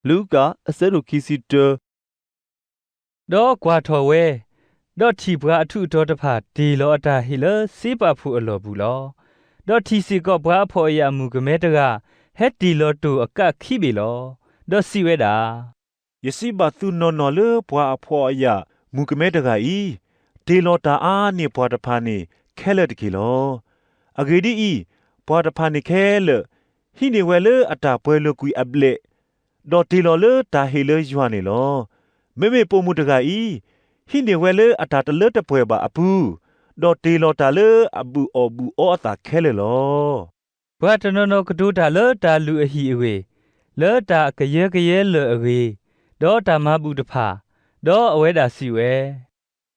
လူၤကၣ် အဆၢဒိၣ်ခံဆံတၢ. ဒီးကွၢ်ထီၣ်ဝဲ, ဒီးထံၣ်ပှၤအထူးအတီၤတဖၣ်တ့ၢ်လီၤအတၢ်ဟ့ၣ်လၢစ့ပးဖိအလီၢ်ပူၤလီၤ. ဒီးထံၣ်စ့ၢ်ကီးပှၤအဖှီၣ်အယာ်မုၣ်ကမဲတဂၤ ဟဲတ့ၢ်လီၤတိၢ်အကးခံဘ့ၣ်လီၤ. ဒီးစံးဝဲဒၣ်, ယစံးဘၣ်သုနီၢ်နီၢ်လၢပှၤအဖှီၣ်အယာ်မုၣ်ကမဲတဂၤအံၤ, တ့ၢ်လီၤတၢ်အါန့ၢ်ပှၤတဖၣ်န့ၣ်ခဲလၢာ်တက့ၢ်လီၤ. အဂ့ၢ်ဒ်အံၤ, ပှၤတဖၣ်န့ၣ်ခဲလၢာ် ဟံးန့ၢ်ဝဲလၢအတၢ်ပှဲၤလိာ်ကွံာ်အဘျဲၣ်, ဒီးတ့ၢ်လီၤလၢတၢ်ဟ့ၣ်လၢယွၤန့ၣ်လီၤ. မ့မ့ၢ်ပိာ်မုၣ်တဂၤအံၤ, ဟံးန့ၢ်ဝဲလၢအတၢ်တလၢတပှဲၤဘၣ်အပူၤ, ဒီးတ့ၢ်လီၤတၢ်လၢအဘူးအီၣ်ဘူးအီအသးခဲလၢာ်လီၤ. ပှၤတနီၤနီၤကတိၤတၢ်လၢတၢ်လုၢ်အဟံၣ်အဂ့ၢ်, လၢတၢ်အကယၢကယဲလၢာ်အဂ့ၢ်, ဒီးတၢ်မၤဘူၣ်တဖၣ်, ဒီးအဝဲဒၣ်စံးဝဲ,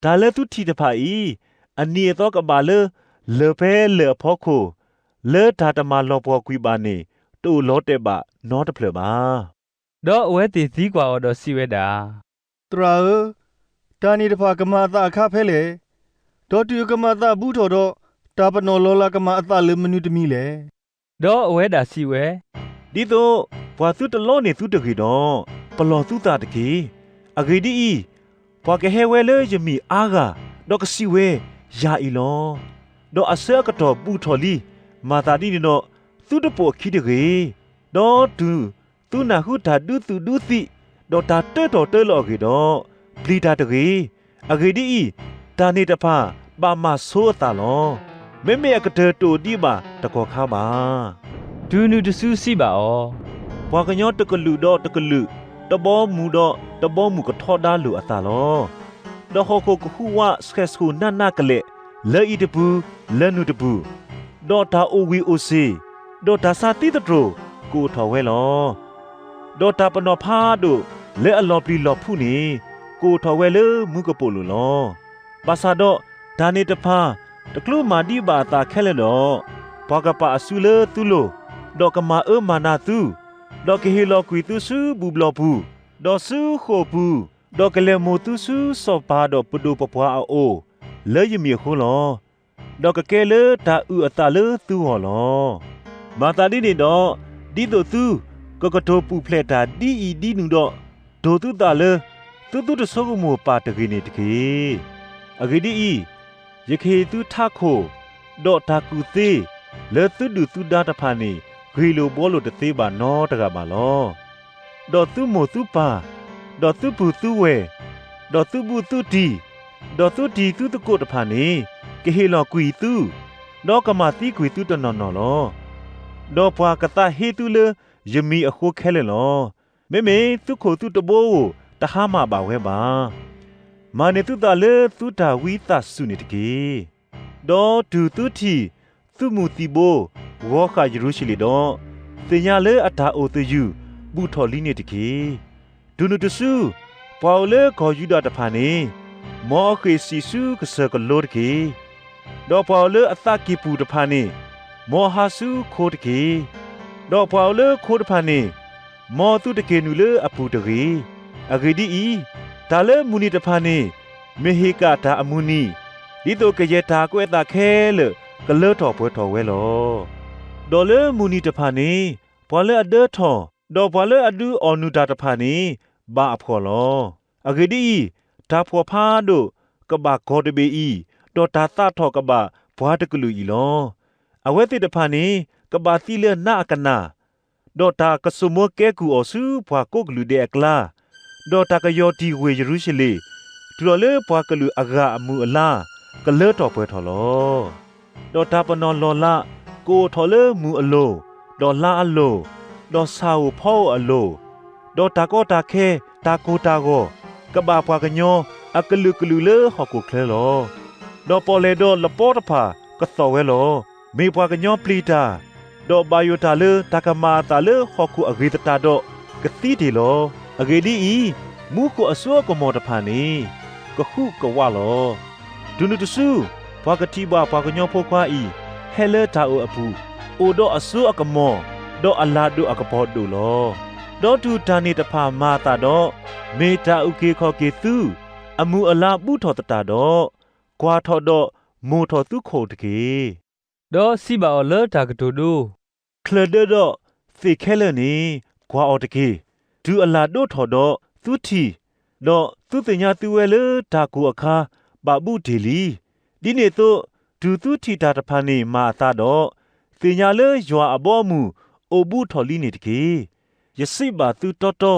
တၢ်လၢသုထံၣ်တဖၣ်အံၤ, အနံၤအသီကဘၣ်လၢ လၢၢ်ဖဲလၢၢ်အဖီခိၣ်, လၢတၢ်တမၤလီၤပှီၢ်ကွံာ်ဘၣ်န့ၣ် တအိၣ်လီၤတဲာ်ဘၣ်နီတဖျၢၣ်ဘၣ်. ဒီးအဝဲသ့ၣ်သံကွၢ်အီၤဒီးစံးဝဲဒၣ်, သရၣ်ဧၢ, တၢ်န့ၣ်တဖၣ်ကမၤအသးအခါဖဲလဲၣ်, ဒီးတုၤအကမၤအသးဘူးထီၣ်ဒီး, တၢ်ပနီၣ်လီၤလးကမၤအသးလၢမနုၤတမံၤလဲၣ်. ဒီးအဝဲဒၣ်စံးဝဲ, ဒ်သိးပှၤသုတလီန့ၢ်သုတဂ့ၤဒီး, ပလီၢ်သုသးတက့ၢ်. အဂ့ၢ်ဒ်အံၤ, ပှၤကဟဲဝဲလၢယမံၤအါဂၤ, ဒီးကစံးဝဲ, ယၤအံၤလီၤ. ဒီးအဆၢအကတီၢ်ဘူးထီၣ်လံ, မၤသးဒ်န့ၣ်ဒီး, သုတပိာ်အခံတဂ့ၤ. ဒီးတုၤသုနၢ်ဟူတၢ်ဒုးသုးဒုးသံး, ဒီးတၢ်တၢထီၣ်တၢလီၤအဂ့ၢ်ဒီး, ပျံၤတၢ်တဂ့ၤ. အဂ့ၢ်ဒ်အံၤ, တၢ်န့ၣ်တဖၣ်ဘၣ်မၤဆိအသးလီၤ. မ့မ့ၢ်အကတၢၢ်တအိၣ်ဒံးဘၣ်တကီၢ်ခါဘၣ်. တုၤနုၤတစုစံးဘၣ်အီၤ, ပှၤကညီတကလုာ်ဒီးတကလုာ်, တဘီမုၢ်ဒီးတဘီမုၢ်ကထီဒါလိာ်အသးလီၤ. ဒီးဟီၣ်ခိၣ်ကဟူးဝးဆှဲးဆှိၣ်နးနးကလဲာ်, လၢအံၤတပူၤ, လၢနုၤတပူၤ, ဒီးတၢ်အိၣ်ဝံၤအိၣ်စ့ၤ, ဒီးတၢ်ဆါသံသတြိာ်ကအိၣ်ထီၣ်ဝဲလီၤ. ဒီးတၢ်ပနီၣ်ဖးဒိၣ်လၢအလီၤပျံၤလီၤဖုးန့ၣ်, ကအိၣ်ထီၣ်ဝဲလၢမူကပိာ်လိၤလီၤ. ဘၣ်ဆၣ်ဒီးတၢ်န့ၣ်တဖၣ်တကျိၤမၤဒံးဘၣ်အသးခဲလၢာ်ဒီး, ပှၤကပာ်အစုလၢသုလိၤ, ဒီးကမၤအၢမၤနးသု, ဒီးကဟ့ၣ်လီၤကွံာ်သုဆူဘူၣ်ဘျီၣ်ပူၤ, ဒီးဆူဃိာ်ပူၤ, ဒီးကလဲၤမိၢ်သုဆူစီၤပၤဒီးပဒိၣ်ပပှၢ်အအိၣ်, လၢယမံၤအဃိလီၤ. ဒီးကကဲလၢတၢ်အုၣ်အသးလၢသုဂီၢ်လီၤ. မၤသးဒ်န့ၣ်ဒီး, ဒ်သိးသုကကတိၤပူၤဖျဲးတၢ်ဒ်အံၤဒ်နုၤဒီး, တိၢ်သုသးလၢ တိၢ်သုတဆိကမိၣ်ပာ်တဂ့ၤန့ၣ်တက့ၢ်. အဂ့ၢ်ဒ်အံၤ, ယကဟ့ၣ်သုထးခိၣ်, ဒီးတၢ်ကူၣ်သ့, လၢသုဒုၣ်သုဒါတဖၣ်န့ၣ် ဂ့ၢ်လိာ်ဘှီလိာ်တသ့ဘၣ်နီတဂၤဘၣ်လီၤ. ဒီးသုမိၢ်သုပၢ်, ဒီးသုပုၢ်သုဝဲၢ်, ဒီးသုဘူးသုတံၢ်, ဒီးသုတံၤသုသကိးတဖၣ်န့ၣ် ကဟ့ၣ်လီၤကွံာ်သု, ဒီးကမၤသံကွံာ်သုတနီၤနီၤလီၤ. ဒီးပှၤကသးဟ့သုလၢယမံၤအဃိခဲလၢာ်လီၤ. မ့မ့ၢ်သုခိၣ်သုတဘိဧိၤတဟါမၢ်ဘၣ်ဝဲဘၣ်. မၤန့ၢ်သုသးလၢသုတၢ်ဝံသးစူၤန့ၣ်တက့ၢ်. ဒီးတုၤသုထံၣ်သုးမုၢ်သံၣ်ဘိဂီၤဃာ်ယရူၤၡလ့ၣ်ဒီး, သ့ၣ်ညါလၢအတၢ်အိၣ်သယုၢ်ဘူးထီၣ်လံန့ၣ်တက့ၢ်. တုၤနုၤတစု, ပှၤအိၣ်လၢကီၢ်ယူဒၤတဖၣ်န့ၣ်, မ်အဃ့ၢ်စံးဆူကစၢၢ်ကလိတက့ၢ်. ဒီးပှၤအိၣ်လၢအသးကံၢ်ပူၤတဖၣ်န့ၣ်, မ်အဟးဆူခိတက့ၢ်. ဒီးပှၤအိၣ်လၢခိတဖၣ်န့ၣ်, မ်သုတက့ၤနုာ်လၢအပူၤတဂ့ၤ. အဂ့ၢ်ဒ်အံၤ, တၢ်လၢမုၢ်နံၤတဖၣ်န့ၣ်, မ့ၢ်ဟ့ၣ်ကၣ်တၢ်အမုၢ်နံၤ, ဒ်သိးကယဲၢ်တၢ်ကွဲးအသးခဲလၢာ်ကလၢထီၣ်ပှဲၤထီၣ်ဝဲလီၤ. ဒီးလၢမုၢ်နံၤတဖၣ်န့ၣ်, ပှၤလၢအဒၢထီၣ်, ဒီးပှၤလၢအဒုးအီၣ်နုၢ်တၢ်တဖၣ်န့ၣ်, ဘၣ်အဖှီၣ်လီၤ. အဂ့ၢ်ဒ်အံၤ, တၢ်ဖှီၣ်ဖးဒိၣ်ကဘၣ်ကီၢ်တဘ့ၣ်အံၤ, ဒီးတၢ်သးထီၣ်ကဘၣ်ပှၤတကလုာ်အံၤလီၤ. အဝဲသ့ၣ်တဖၣ်န့ၣ်, ကဘၣ်သံလၢနါအကနၣ်, ဒီးတၢ်ကစိာ်မၢကဲကုၢ်အီၤဆူပှၤကိးကလုာ်ဒဲးအကျါ, ဒီးတၢ်ကယီၢ်တံၢ်ဝ့ၢ်ယရူၤၡလ့ၣ်, တုၤလီၤလၢပှၤကလုာ်အဂၤအမုၢ်အလါကလၢထီၣ်ပှဲၤထီၣ်လီၤ. ဒီးတၢ်ပနီၣ်လီၢ်လးကအိၣ်ထီၣ်လၢမုၢ်အလိၤ, ဒီးလါအလိၤ, ဒီးဆၣ်ဧိၤဖီဧိၤအလိၤ, ဒီးတၢ်ကီတၢ်ခဲ, တၢ်ကိၢ်တၢ်ဂီၤ, ကဘၣ်ပှၤကညီအကလုာ်ကလုာ်လၢဟီၣ်ခိၣ်ချၢလီၤ. ဒီးပီၣ်လဲၣ်ဒီးလပီတဖၣ်ကသီၣ်ဝဲလီၤ. မ့ၢ်ပှၤကညီပျံၤတၢ်, ဒီးဘၣ်ယိၣ်တၢ်လၢတၢ်ကမၤအသးလၢဟီၣ်ခိၣ်အဂ့ၤသတးဒီးကသံတ့ၢ်လီၤ. အဂ့ၢ်ဒ်အံၤ, မူခိၣ်အစိအကမီၤတဖၣ်န့ၣ်, ကဟုးကဝးလီၤ. တုၤနုၤတစု, ပှၤကထံၣ်ဘၣ်ပှၤကညီဖိခွါအံၤ, ဟဲလၢတၢ်အီၣ်အပူၤ, အိၣ်ဒီးအစိအကမီၤ, ဒီးအလၤဒိၣ်အကပီၤဒိၣ်လီၤ. ဒီးတုၤတၢ်န့ၣ်တဖၣ်မၤအသးဒီး, မ့ၢ်တၢ်အုၣ်က့ၤခီၣ်က့ၤသု, အမုၢ်အလါဘူးထီၣ်သတးဒီး, ကွၢ်ထီၣ်ဒီးမိာ်ထီၣ်သုခိၣ်တက့ၢ်. ဒီးစံးဘၣ်အီၤလၢတၢ်ကတိၤဒိ, ချၢၣ်ဒၢဒီးသ့ၣ်ခဲလၢာ်န့ၣ်, ကွၢ်အီၤတက့ၢ်. တုၤအလၢ်ဒိၣ်ထီၣ်ဒီးသုထံၣ်, ဒီးသုသ့ၣ်ညါသုဝဲလၢတၢ်ကိၢ်အခါ ဘၣ်ဘူးတ့ၢ်လံ. ဒ်န့ၣ်အသိး တုၤသုထံၣ်တၢ်တဖၣ်န့ၣ်မၤအသးဒီး, သ့ၣ်ညါလၢယွၤအဘီအမုၢ်အိၣ်ဘူးထီၣ်လံန့ၣ်တက့ၢ်. ယစံးဘၣ်သုတီတီ,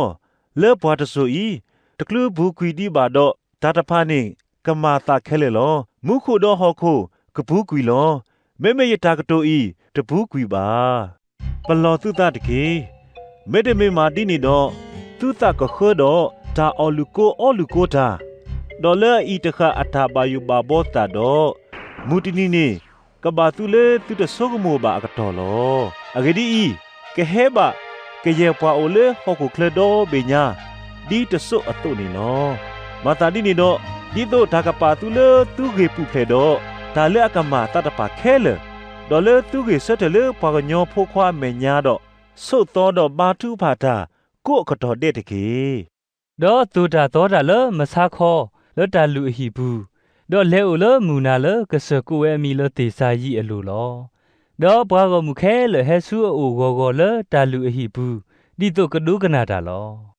လၢပှၤတစိၤအံၤ တချုးပူၤကွံာ်ဒံးဘၣ်ဒီး တၢ်တဖၣ်န့ၣ်ကမၤအသးခဲလၢာ်လီၤ. မူခိၣ်ဒီးဟီၣ်ခိၣ်ကပူၤကွံာ်လီၤ. မ့မ့ၢ်ယတၢ်ကတိၤအံၤတပူၤကွံာ်ဘၣ်. ပလီၢ်သုသးတက့ၢ်. မ့တမ့ၢ်မးဒ်န့ၣ်ဒီး, သုသးကဃၢဒီးတၢ်အီၣ်လုၣ်ကိအီလုၣ်ကိတၢ်, ဒီးလၢအအံၤတဃၣ်အတၢ်ဘၣ်ယိၣ်ဘၣ်ဘီသးဒီး, မုၢ်တနံၤန့ၣ် ကဘၣ်သူလၢသုတဆိကမိၣ်ဘၣ်အကတီၢ်လီၤ. အဂ့ၢ်ဒ်အံၤ, ကဟဲဘၣ်ကယဲၢ်ပှၤအိၣ်လၢဟီၣ်ခိၣ်ချၢဒီဘ့ၣ်ညါ, ဒ်တစိၢ်အသိးန့ၣ်လီၤ. မၤသးဒ်န့ၣ်ဒီး, ဒ်သိးတၢ်ကပာ်သုလၢသုဂ့ၢ်ပူၤဖျဲးဒီး တၢ်လၢအကမၤအသးတဖၣ်ခဲလၢာ်, ဒီးလၢသုဂ့ၤဆၢထၢၣ်လၢပှၤကညီဖိခွါအမဲာ်ညါဒီး, ဆိးသီဒီးဘါထုကဖၣ်တၢ်ကိးအကတီၢ်ဒဲးတက့ၢ်. ဒီးသိၣ်တၢ်သီတၢ်လၢမဆါခီလၢတၢ်လုၢ်အဟံၣ်ပူၤ, ဒီးလဲၤအိၣ်လၢမုၢ်နၤလၢကစၢၢ်ကိးဝဲအမံၤလၢသ့ၣ်စၤယံးအလိၤလီၤ. ဒီးပှၤဂီၢ်မုၢ်ခဲလၢာ်ဟဲဆူအအိၣ်ဂီၤဂီၤလၢတၢ်လုၢ်အဟံၣ်ပူၤ, ဒ်သိးကဒိကနၣ်တၢ်လီၤ.